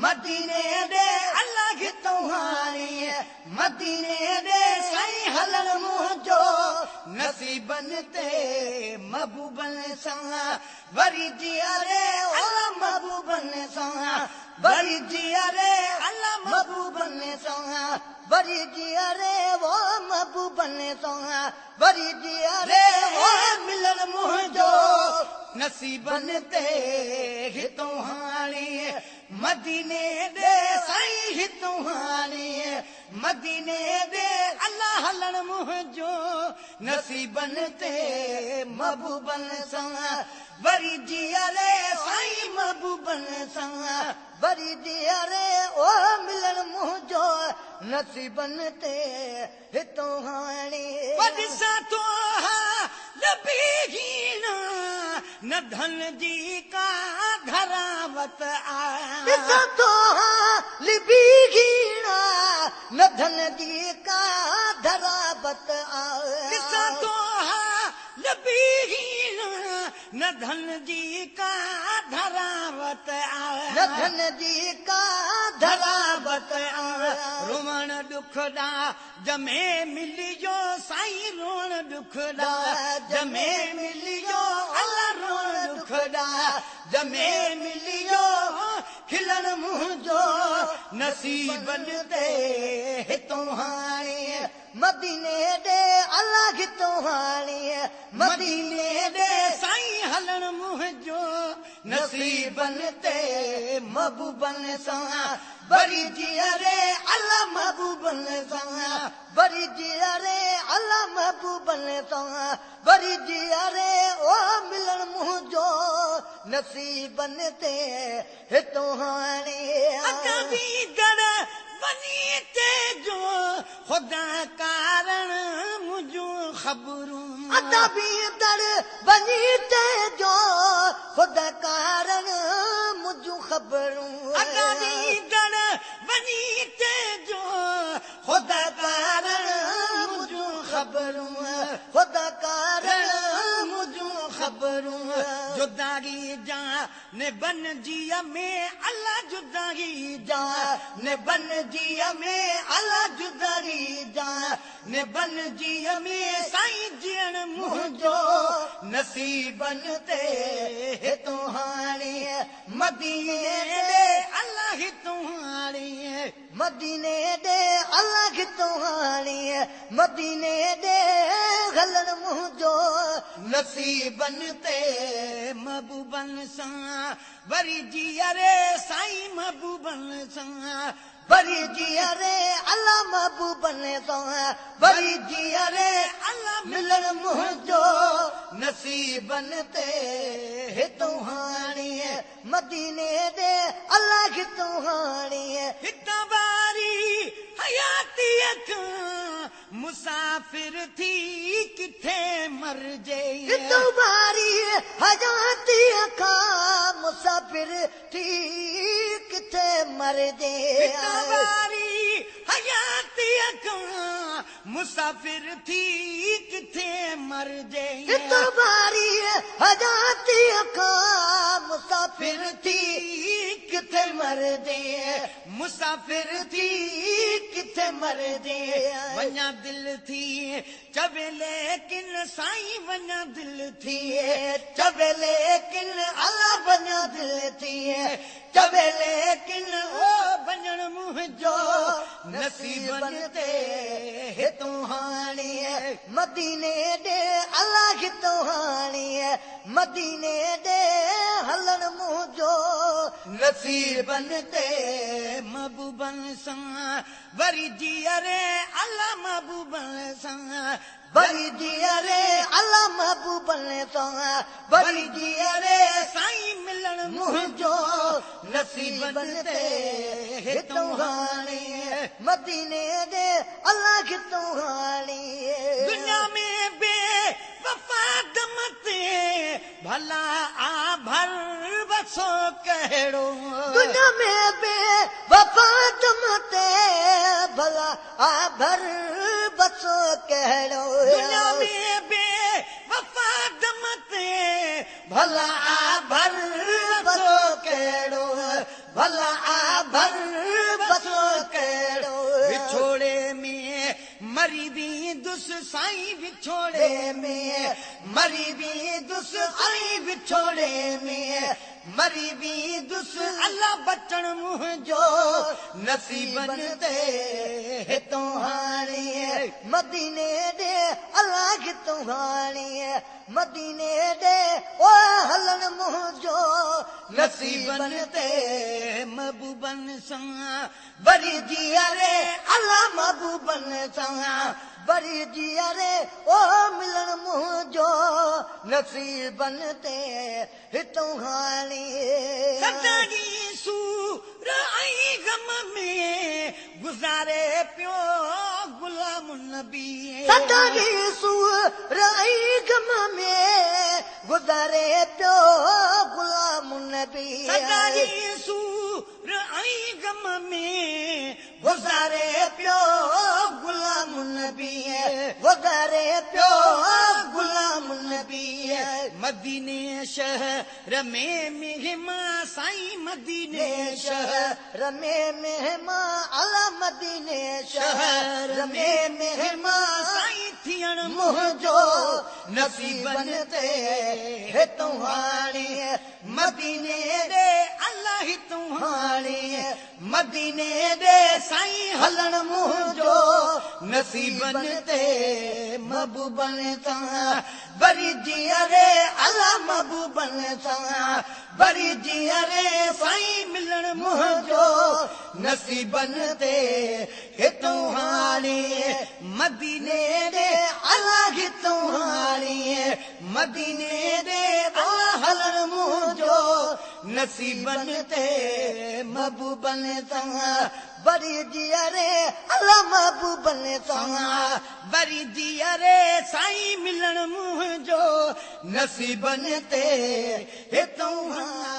मदीने ॾे अलाह हितों हाणे, मदीने ॾे साईं हलण मुंहिंजो नसीबनि ते महबूबनि सां। वरी जीअरे अलाह महबूबनि सां, वरी जीअरे अलाह महबूबनि सां, वरी जीअरे वो महबूबनि सां, वरी जीअरे वो मिलण मुंहिंजो नसीबनि ते हितों हाणे, मदीने ॾे साईं हितों हाणे, मदीने ॾे अलाह हलण मुंहिंजो नसीबनि ते महबूबनि सां। वरी जीअरे साईं महबूबनि सां, वरी जीअरे ओ मिलण मुंहिंजो नसीबनि ते हितों हाणे। ॾिसां थो न धन जी का धरावत आ, ॾिसां थो लिबी घीणा न धन जी का धरावत आ, ॾिसां थो लिबी घीणा न धन जी का धरावत आ, न धन जी का धरावत आ। रोवण ॾुखड़ा जमे मिलियो साईं, रोवण ॾुखड़ा जमे मिलियो अलाह, रोवण ॾुखड़ा जमे मिलियो खिलण मुंहिंजो नसीबनि ते हितों हाणे, मदीने ॾे अलाह हितों हाणे, मदीने ॾे साईं हलण मुंहिंजो नसीबनि ते महबूबनि सां। वरी जीअरे अलाह महबूबनि सां, वरी जीअरे अलाह महबूबनि सां, वरी जीअरे ओ मिलण मुंहिंजो नसीबनि ते हितों हाणे। वञी ते जो ख़ुदा कारण मुंहिंजूं ख़बरूं, अदा बींदड़ वञी ते जो ख़ुदा कारण मुंहिंजूं ख़बरूं, अदा बींदड़ वञी ते जो ख़ुदा कारण मुंहिंजूं ख़बरूं, ख़ुदा कारण मुंहिंजूं ख़बरूं। जुदाई जान बन जीअ में अलाह, जुदाई जान बन जीअ में अलाह, जुदाई जान बन जीअ में साईं जीअण मुंहिंजो नसीबनि ते हितों हाणे, मदीने ॾे अलाह हितों हाणे, मदीने ॾे अलाह हितों हाणे, मदीने ॾे हलण मुंहिंजो नसीबनि ते महबूबनि सां। वरी जीअरे साईं महबूबनि सां, वरी जीअरे अलाह महबूबनि सां, वरी जीअरे अलाह मिलण मुंहिंजो नसीबनि ते हितों हाणे, मदीने ॾे अलाह हितों हाणे। हितां वारी हयातीअ खां मुसाफ़िर थी किथे मरजे, हितां वारी हयातीअ खां मुसाफ़िर थी किथे मरजे, हितां वारी हयातीअ खां मुसाफ़िर थी किथे मरजे, हितां वारी हयातीअ खां मुसाफ़िर थी किथे मरजे, मुसाफ़िर थी किथे मरजे। वञा दिल थी चवे लेकिन साईं, वञा दिल थी चवे लेकिन अलाह, वञा दिल थी चवे लेकिन ओ वञण मुंहिंजो नसीबनि ते हितों हाणे, मदीने ॾे अलाह हितों हाणे, मदीने ॾे हलण मुंहिंजो नसीबनि ते महबूबनि सां। वरी जीअरे अलाह महबूबनि सां, वरी जीअरे अलाह महबूबनि सां, वरी जीअरे साईं मिलण मुंहिंजो नसीबनि ते हितों हाणे, मदीने ॾे अलाह हितों हाणे। दुनिया में बे वफ़ा दम ते भला आ भर बसो कहिड़ो, दुनिया में बे वफ़ा दम ते भला आ भर बसो कहिड़ो, दुनिया में बे वफ़ा दम ते भला आ भर बसो कहिड़ो, भला आ भर مري ويندس سائين وڇوڙي ۾، مري ويندس سائين وڇوڙي ۾، مري ويندس الله بچڻ منهنجو نصيبن تي هتون هاڻي مديني ڏي، الله هتون هاڻي مديني ڏي، او هلڻ منهنجو نصيبن تي. محبوبن سان وري جيئري الله، محبوبن سان وري جيئري او ملڻ منهنجو نصيبن تي هتون هاڻي. سدائين سور ۽ غم ۾ گذاري پيو غلام نبي، سدائين سور ۽ غم ۾ گذاري پيو غلام نبي، سدائين سور ۽ غم ۾ گذاري پيو غلام نبي، گذاري پيو غلام نبي. مديني شهر ۾ مهمان سائين، مديني شهر ۾ مهمان الله، مديني شهر ۾ مهمان سائين ٿيڻ منهنجو نصيبن تي هتون هاڻي مديني ڏي، الله هتون هاڻي مديني ڏي سائين هلڻ منهنجو نصيبن تي. محبوبن سان وري جيئري الله، محبوبن سان وري جيئري سائين ملڻ منهنجو نصيبن تي هتون هاڻي مديني ڏي، الله هتون هاڻي مديني ڏي الله هلڻ منهنجو نصيبن تي. محبوبن سان وري جيئري الله، محبوبن سان وري جيئري سائين ملڻ منهنجو نصيبن تي هتون هاڻي.